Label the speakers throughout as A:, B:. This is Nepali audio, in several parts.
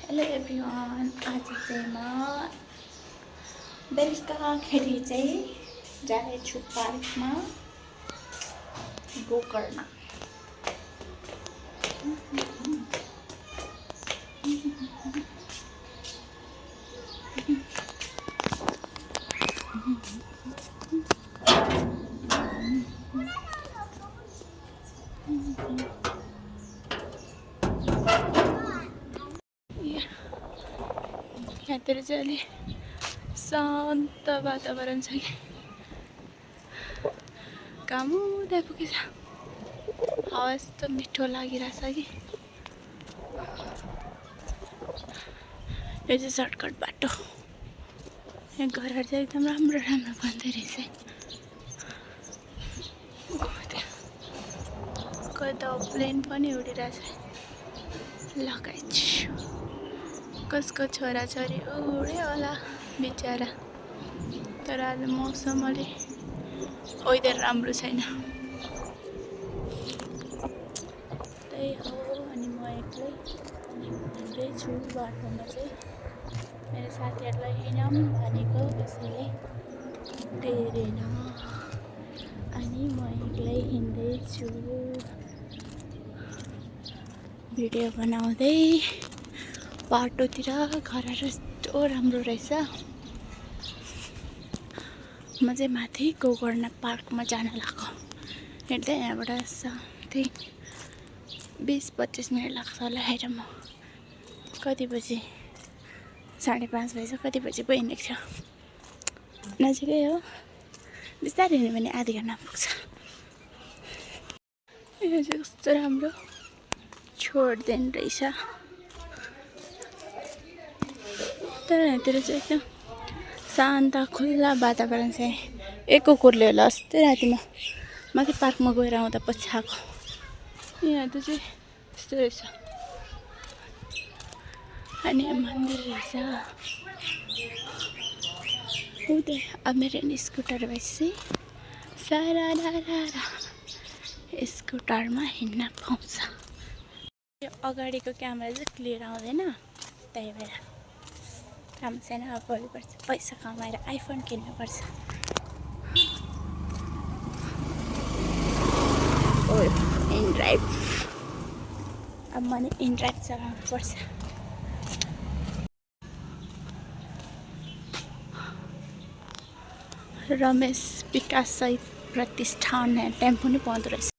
A: हेलो एभ्रिवान, आज चाहिँ म बेलुकाखेरि चाहिँ जानेछु पार्कमा गोकर्ण। यहाँतिर चाहिँ अलि शान्त वातावरण छ कि काम हुँदै पुगेछ। हावा यस्तो मिठो लागिरहेछ कि यो चाहिँ सर्टकट बाटो। यहाँ घरहरू चाहिँ एकदम राम्रो राम्रो बन्दै रहेछ। कतै त प्लेन पनि उडिरहेछ। लगाइछु कसको छोराछोरी उड्यो होला बिचरा। तर आज मौसम अलि वेदर राम्रो छैन। त्यही हो। अनि म एक्लै हिँड्दैछु बाटोमा चाहिँ। मेरो साथीहरूलाई हिँडौँ भनेको कसैले टेरेन अनि म एक्लै हिँड्दैछु भिडियो बनाउँदै। बाटोतिर घरहरू यस्तो राम्रो रहेछ। म चाहिँ माथि गोकर्ण पार्कमा जान लाग्यो। हिँड्दै यहाँबाट साथै 20-25 मिनट लाग्छ होला। हेर म कति बजी 5:30 भएछ। कति बजी पो हिँडेको थियो। नजिकै हो। बिस्तारै हिँड्यो भने आधी घन्टा पुग्छ। यो चाहिँ कस्तो राम्रो छोड्दैन रहेछ। तर यहाँतिर चाहिँ एकदम शान्त खुल्ला वातावरण छ। एक कुकुरले होला अस्ति राति म माथि पार्कमा गएर आउँदा पछि आएको। यहाँ त चाहिँ यस्तो रहेछ। अनि मन्दिर रहेछ। उतै अमेरिकन स्कुटर भएपछि सारा स्कुटरमा हिँड्न पाउँछ। यो अगाडिको क्यामेरा चाहिँ क्लियर आउँदैन, त्यही भएर काम छैन। अब भोलिपर्छ पैसा कमाएर आइफोन किन्नुपर्छ। In drive. अब मैले इन ड्राइभ चलाउनु पर्छ। रमेश विकास सहित प्रतिष्ठान टेम्पो नि पाउँदो रहेछ।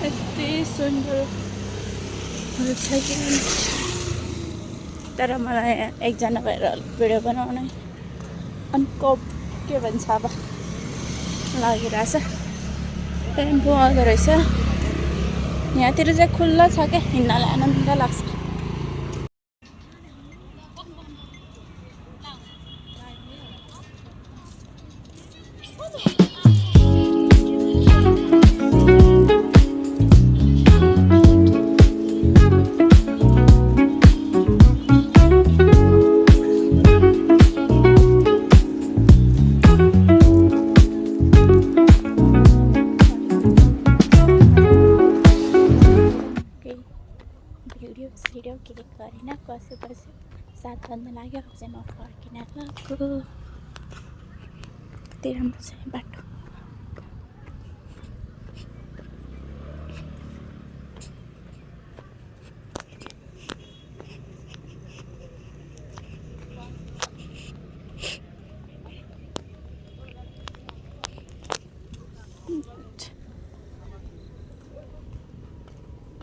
A: यति सुन्दर छ कि तर मलाई एकजना भएर भिडियो बनाउनै अनकोप के भन्छ अब लागिरहेछ। टेम्पो आउँदो रहेछ। यहाँतिर चाहिँ खुल्ला छ क्या, हिँड्नलाई आनन्द लाग्छ। भिडियो क्लिक गरेन। कसै 7 बज्न लाग्यो। अब चाहिँ म फर्किन गएको। कति राम्रो छ बाटो।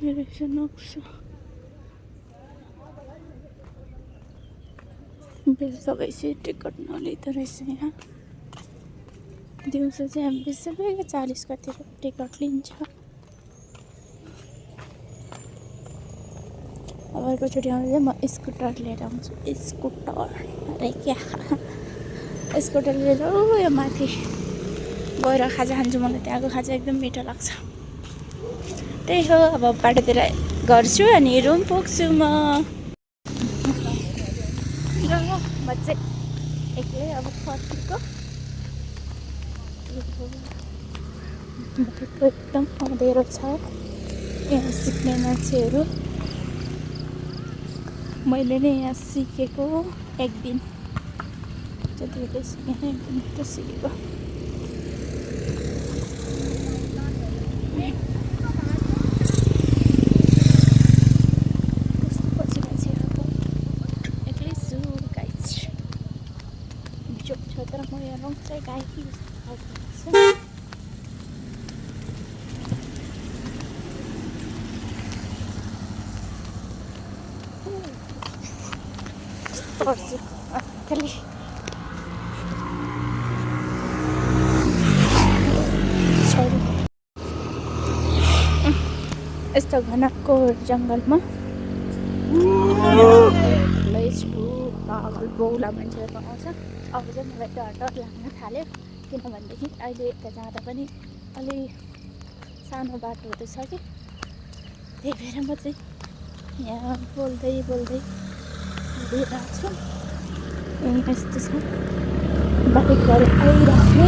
A: रहेछ नक्सा। बेलुका भएपछि टिकट नलिँदो रहेछ यहाँ। दिउँसो चाहिँ हामी बेलुका 40 कति टिकट लिन्छ। अब अर्कोचोटि आउँदा चाहिँ म स्कुटर लिएर आउँछु। स्कुटर अरे क्या स्कुटर लिएर यो माथि गएर खाजा खान्छु। मलाई त्यहाँको खाजा एकदम मिठो लाग्छ। त्यही हो। अब बाटोतिर गर्छु अनि रुम पुग्छु म चाहिँ एक्लै अब फर्केको। बाटो एकदम अँध्यारो छ। यहाँ सिक्ने मान्छेहरू मैले नै यहाँ सिकेको एक दिन जतिले सिकेँ एक दिन त सिकेको। कस्तो पछि आएको एक्लै छु गाइस। जोक छ तर म यहाँ रङ साइड आएकी जस्तो खालको लाग्छ। पर्छु असली यस्तो घनको जङ्गलमा पागल बौला मान्छेहरू आउँछ। अब चाहिँ मलाई डर लाग्न थाल्यो किनभनेदेखि अहिले यता जाँदा पनि अलि सानो बाटो हुँदैछ कि त्यही भएर म चाहिँ यहाँ बोल्दै गइरहेको छु। यस्तो छ बाइकहरू आइराख्ने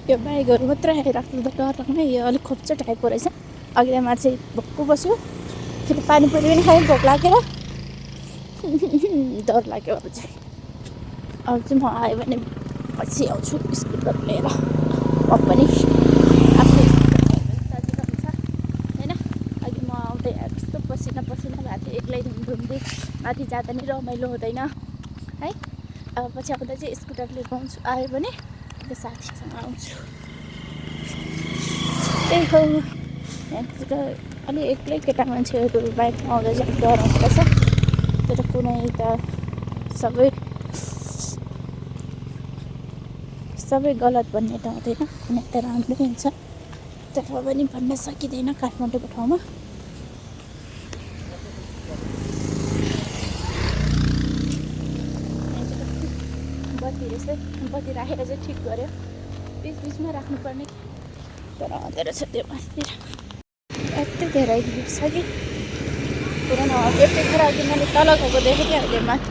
A: यो बाइकहरू मात्रै आइराख्नु त डर लाग्ने। यो अलिक खोप्चो टाइपको रहेछ। अघिल्लो मान्छे भक्कु बस्यो फेरि पानीपुरी पनि खायो भोक लागेर डर लाग्यो। अब चाहिँ म आयो भने पछि आउँछु स्कुटर लिएर। म पनि आफ्नो सजिलो हुन्छ होइन। अघि म आउँदै कस्तो पसिना भएको थियो एक्लै घुम्दै माथि जाँदा नि रमाइलो हुँदैन है। अब पछि आउँदा चाहिँ स्कुटर लिएर आउँछु। आयो भने त्यो साथीसँग आउँछु। त्यही हो यहाँतिर अलि एक्लै केटा मान्छेहरू बाइकमा आउँदा चाहिँ डर आउँदो रहेछ। तर कुनै त सबै गलत भन्ने त हुँदैन, कुनै त राम्रै हुन्छ। तर पनि भन्न सकिँदैन काठमाडौँको ठाउँमा। बत्ती रहेछ, बत्ती राखेर चाहिँ ठिक गऱ्यो। बिचमा राख्नुपर्ने तर अँध्यारो छ त्यो मासतिर। यति धेरै भिड छ कि पुरानो यतिखेर अघि मैले तल गएको देखेँ कि अहिले माथि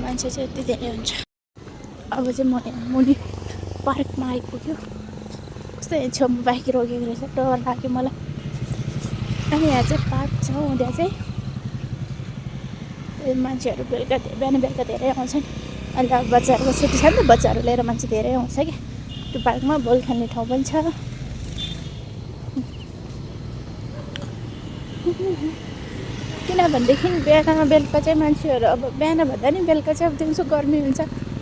A: मान्छे चाहिँ यति धेरै हुन्छ। अब चाहिँ म यहाँ मुनि पार्कमा आइपुग्यो। कस्तो यहाँ छेउमा बाइक रोकेको रहेछ डर लाग्यो मलाई। अनि यहाँ चाहिँ पार्क छ। हुँदा चाहिँ मान्छेहरू बिहान बेलुका धेरै आउँछन्। अहिले अब बच्चाहरूको छुट्टी छ नि त, बच्चाहरू लिएर मान्छे धेरै आउँछ कि त्यो पार्कमा। बल खेल्ने ठाउँ पनि छ। किनभनेदेखि बिहान बेलुका चाहिँ मान्छेहरू अब बिहान भन्दा नि बेलुका चाहिँ अब दिउँसो गर्मी हुन्छ।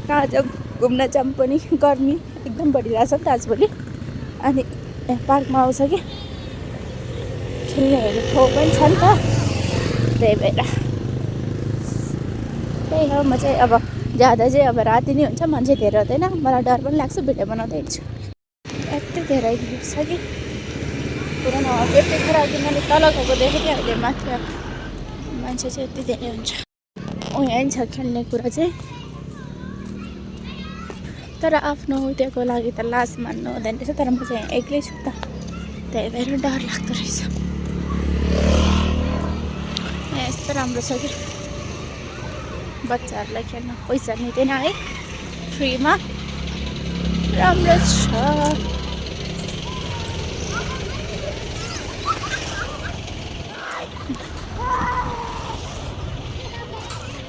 A: कहाँ जब घुम्न जाऊँ पनि गर्मी एकदम बढिरहेछ नि त आजभोलि। अनि पार्कमा आउँछ कि खेल्नेहरू ठाउँ पनि छ नि त। त्यही भएर त्यही हो। म चाहिँ अब जाँदा चाहिँ अब राति नै हुन्छ, मान्छे धेरै हुँदैन। मलाई डर पनि लाग्छ, भिडियो बनाउँदै हिँड्छु। यति धेरै भिड छ कि पुरानो यतिखेर अघि मैले तल गएको देखेँ कि अहिले माथि मान्छे चाहिँ यति धेरै हुन्छ। यहाँ छ खेल्ने कुरा चाहिँ। तर आफ्नो त्यहाँको लागि त लाज मान्नु हुँदैन रहेछ। तर म चाहिँ यहाँ एक्लै छु त, त्यही भएर डर लाग्दो रहेछ। यहाँ यस्तो राम्रो छ कि बच्चाहरूलाई खेल्न पैसा लिँदैन है, फ्रीमा राम्रो छ।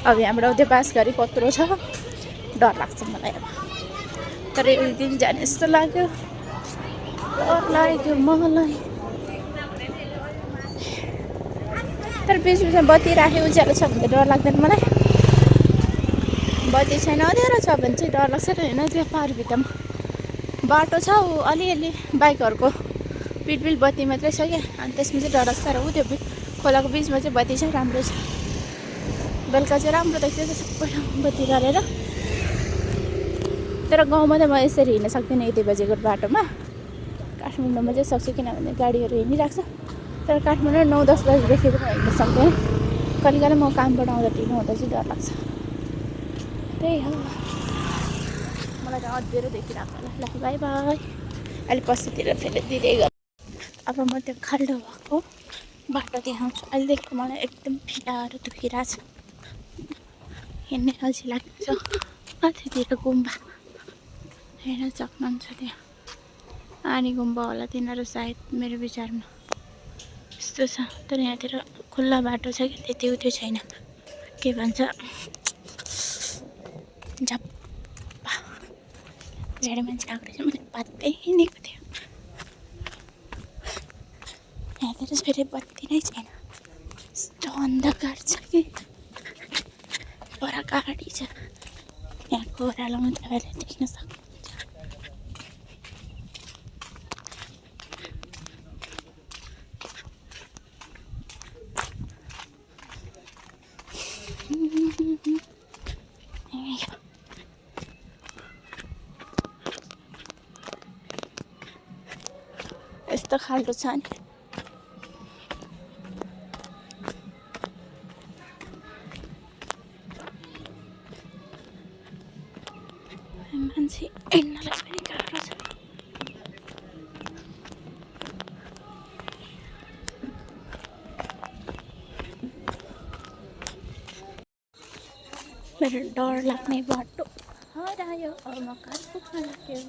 A: अब यहाँबाट उतै पास गरी कत्रो छ, डर लाग्छ मलाई अब। तर एक दिन जाने जस्तो लाग्यो, डर लाग्यो मलाई। तर बिचमा बत्ती राख्यो उज्यालो छ भने डर लाग्दैन मलाई। बत्ती छैन अँध्यारो छ भने चाहिँ डर लाग्छ नि होइन। त्यो पाहाडभित्रमा बाटो छ अलिअलि बाइकहरूको पिटबिल बत्ती मात्रै छ क्या। अनि त्यसमा चाहिँ डर लाग्छ। तर ऊ त्यो खोलाको बिचमा चाहिँ बत्ती चाहिँ राम्रो छ। बेलुका चाहिँ राम्रो देख्छ सबै बत्ती गरेर। तर गाउँमा त म यसरी हिँड्न सक्दिनँ यति बजेको बाटोमा। काठमाडौँमा चाहिँ सक्छु किनभने गाडीहरू हिँडिरहेको छ। तर काठमाडौँ 9-10 बजीदेखि पनि हिँड्न सक्दैन। कहिले कहिले म कामबाट आउँदा ढिलो हुँदा चाहिँ डर लाग्छ। त्यही हो। मलाई त अँध्यारो देखिरहेको होला। ल बाई बाई। अहिले पछितिर फेरि दिँदै गयो। अब म त्यो खाल्डो भएको बाटो देखाउँछु। अहिलेदेखि मलाई एकदम भिडाहरू दुखिरहेछ। हिँड्ने अल्छी लाग्छ माथितिर गुम्बा हेर्न सक्नुहुन्छ त्यहाँ आनी गुम्बा होला तिनीहरू सायद मेरो विचारमा यस्तो छ तर यहाँतिर खुल्ला बाटो छ कि त्यति उत्यो छैन के भन्छ झप्पा धेरै मान्छे आएको रहेछ मैले पत्तै हिँडेको थियो यहाँतिर फेरि बत्ती नै छैन यस्तो अन्धकार छ कि पर गाडी छ यहाँको ओह्रालोमा तपाईँहरूले देख्न सक्नुहुन्छ यस्तो खालको छ नि मान्छे हिँड्नलाई पनि गाह्रो छ मेरो डर लाग्ने बाटो हरायो अब म कहाँ पुग्न लाग्यो